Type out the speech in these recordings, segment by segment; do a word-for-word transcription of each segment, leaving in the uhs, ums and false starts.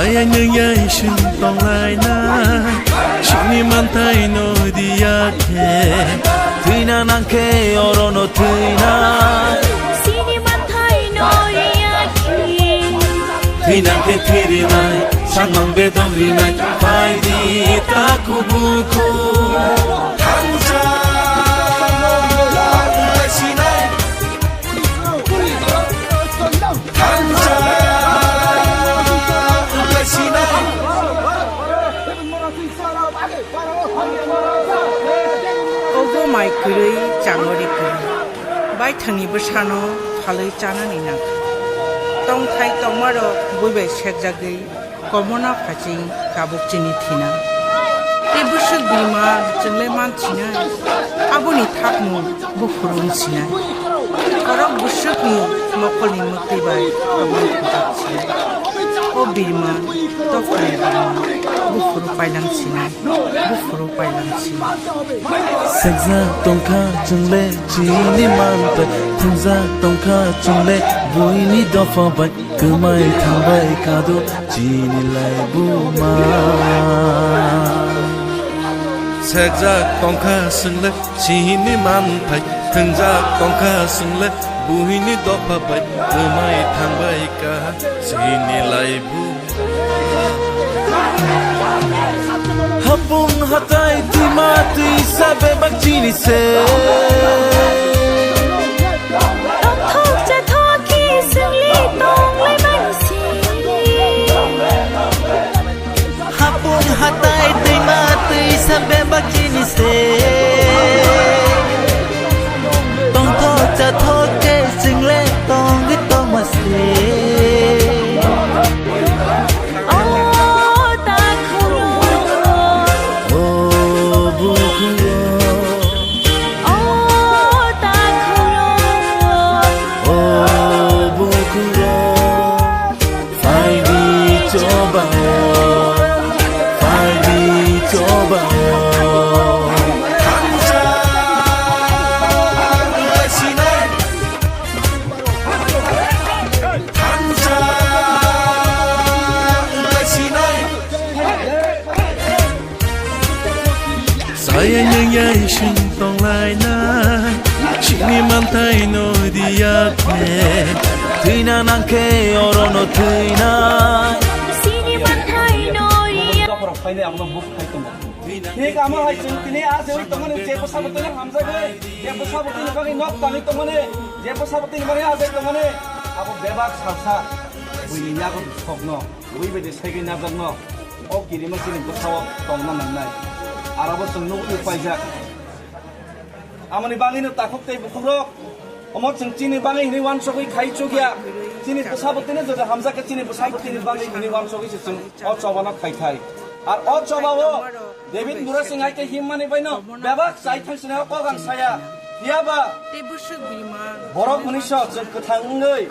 Ayang nung yang sung tong lai na, sini mantai no dia ke, tuina nang ke oro no tuina. Sini mantai no dia ke. Tuina ke tiri nai, sang mang be dong ri nai, pai di ta ku bu ku. Thansa, sinai. Obo mai kwrwi changori kwrwi. Baithangni bwsano phalwi chanani nangkha. Tongthai tongmarok bui bai sekjagwi. Komona phaching tabuk chini thina. Tei bwswk birma chwngle man sinai. Aboni thakmung buphuru wng sinai. Khorok bwswkni mokolni mwktwi bai aboni kwchak sinai. O birma, tokhorni birma, buphuru pailang sinai, buphuru pailang sinai. Sekjak tongkha chwngle chini mantai, thwngjak tongkha chwngle buini dopha bai. Kwmai thangbai kado chini laibuma. Sekjak tongkha swngle chini manthai, thwngjak tongkha swngle buini dopha bai. Kwmai thangbai ka chini laibuma. Hapung hatai twima twisa bebak chini se. Tongthok chathok khe swngli tonglaimani se. Hapung hatai twima twisa bebak chini se. Tongthok chathok khe chwngle tongwi tongma se. O takhuk rok. O bukhuk rok. O takhuk rok. O bukhuk rok. Phaidi choba o. Phaidi choba o. Thansa. Saya yang ya ising tong lainai, sini mantai no dia ke, tuina nang ke oro no tuina. Sini mantai no dia. Thik amo hai chwng tini a jewi tongmani je bwsa bo tini hamjagwi, je bwsa bo tini bagwi nok tangwi tongmani, je bwsa bo tini bagwi a jewi tongmani, abo bebak salsa buini yago sokno ui bai de segwi najakno o kirima chini bwsao tongna nangnai. Arabo chwng nugwi paijak. Amoni bagwino takhuk tei bukhukrok, omo chwng chini bagwi hwnwi uansugwi khai chukya. Chini bwsabo tini joto hamjak khe chini bwsabo tini bagwi hwnwi uansugwi se chwng o chobano khai thai. Ar o chobao David Murasing hai khe himmani baino bebak chai thang sini o kok ang saya. Phiyaba borok hwnwi se chwng kwthang wngwi.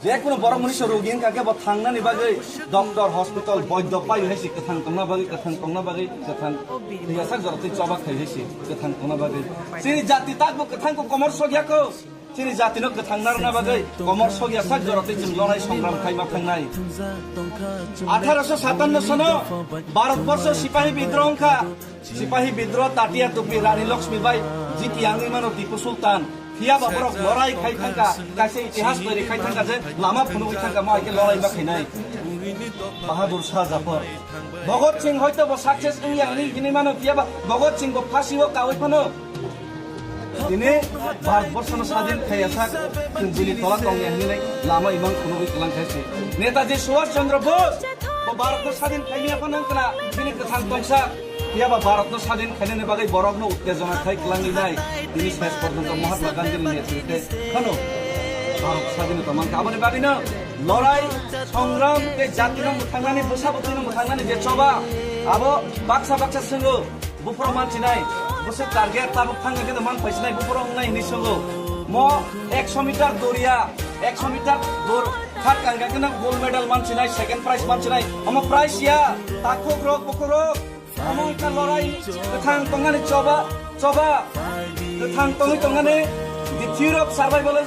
Jekunu borok mwnwi se rogi wngkha khe bo thangnani bagwi doctor, hospital, boidyo pai hai se kwthang tongna bagwi, kwthang tongna bagwi, kwthang thwiyasak jora twi choba khai hai se kwthang tongna bagwi. Chini jati takbo kwthang ko komor sokya ko. Chini jatino kwthang narwkna bagwi komor sokya sak jora twi chwng lorai songram khaima thangnai. Atharo sho satanno sono Bharat borsho sipahi bidroh wngkha. Sipahi bidroh Tatia Tupi Rani Lakshmi bai jiti wngwi mano Tipu Sultan. Phiya ba borok lorai khai thangkha, kaisa itihas toiri khai thangkha je lama phunugwi thangkha, mo hai khe lorai ma khainai. Bahadur Shah Jafar. Bhagat Singh hoito bo success wngya hwnwi hinwi mano, phiya ba Bhagat Singh bo phasi o kaui phano. Tini Bharat borshono sadin khaiya sak, chwng bini tola tongya hinwi lama imang phunugwi kwlang khai se. Netaji Subhash Chandra Bose bo Bharatno sadin khaimya phano wngkha na bini kwthang tongsa. Phiya ba Bharatno sadin khainani bagwi borokno uttejona khai kwlangwi nai. Tini ses porjonto Mahatma Gandhini netrite phano Bharat sadin tongmang kha. Aboni bagwino lorai, songram tei jatino mwthangnani, bwsa bwtwino mwthangnani je choba, abo baksa baksa swngo, buphuru manchinai, bwswk target tabuk thangna khe man phaisinai buphuru wngnai hinwi swngo. Mo ekso meter doriya, ekso meter dor khat kangkha khe gold medal manchinai, second prize manchinai. Omo prize ya, takhuk rok, bukhuk rok. Omo wngkha lorai kwthang tongnani choba, choba. Kwthang tongwi tongnani, the theory of survival,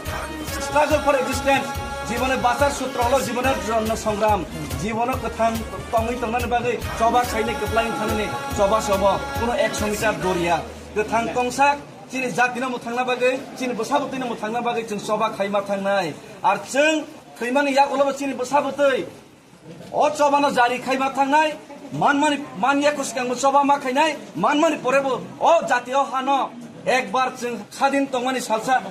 struggle for existence. Jibone bachar sutro holo jiboner jonno songram. Jibono kwthang tongwi tongnani bagwi choba khainai kwplai wngthangnani choba somo kuno ekso meter doriya. Kwthang tongsak chini jatino mwthangna bagwi, chini bwsabwtwino mwthangna bagwi chwng choba khaima thangnai. Ar chwng thwimani yagulobo chini bwsabwtwi o chobano jari khaima thangnai, manmani, manya kwskango choba ma khainai, manmani porebo o jatio hano ekbar chwng khadin tongmani salsa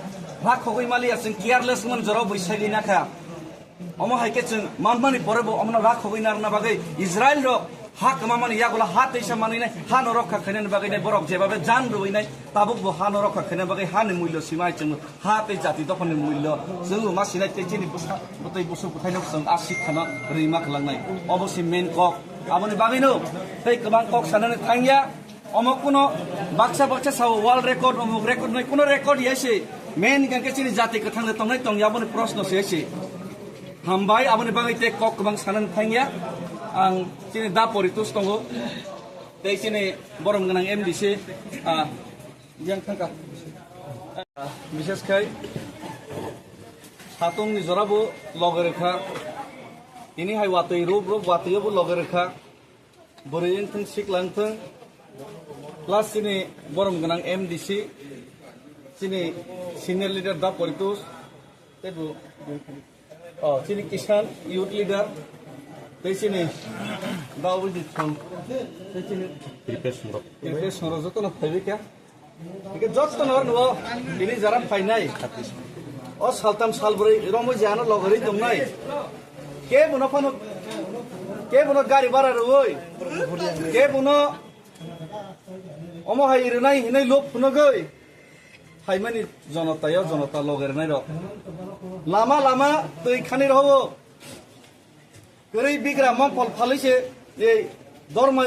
rakhogwi maliya, chwng careless man jorao bwi segwi nakha. Omo hai khe chwng manmani porebo omono rakhogwi narwkna bagwi Israel rok ha kwmamani yagulo ha teisa manwinai, hano rokha khainani bagwi nai borok jebabe jan rwinai, tabukbo hano rokha khaina bagwi hani mullo simai chwngno ha tei jati dophani mullo chwngno ma sinai tei chini bwsa bwtwi busuk bwthaino chwng a sikhano rwima kwlangnai. Obo se main kok. Aboni bagwino tei kwbang kok sanani thangya. Omo kuno baksa baksa sao world record, omuk record nai kuno record ya se. Main hingkha khe chini jati kwthang de tongnai tongya aboni proshno se se. Hambai aboni bagwi tei kok kwbang sanani thangya. Ang chini da poritus tongo. Tei chini borom gwnang M D C, ah, yang thangka. Ah, bishes khai satungni jorabo loge rwkha. Tini hai watwi rup rup watwi bo loge rwkha. Bwrwi wngthung, sikla wngthung, plus chini borom gwnang M D C, chini senior leader da Poritos, tei bo, oh, chini Kisan youth leader, tei chini da Abhijit Song, tei chini Kripesh Songrok. Kripesh Songrok jotono phaibai kha. Hingke joto no nuo, bini jara phainai. O saltam salbrwi romwi jano logorwi tongnai. Ke bono phano, ke bono gari bara rwoi. Ke bono omo hai rwnai hinai lok phunugwi. Phaimani jonota yo jonota loge rwnai rok. Lama lama twi khani rohwo. Kwrwi bigra mongkol phalwi se, ei dorma,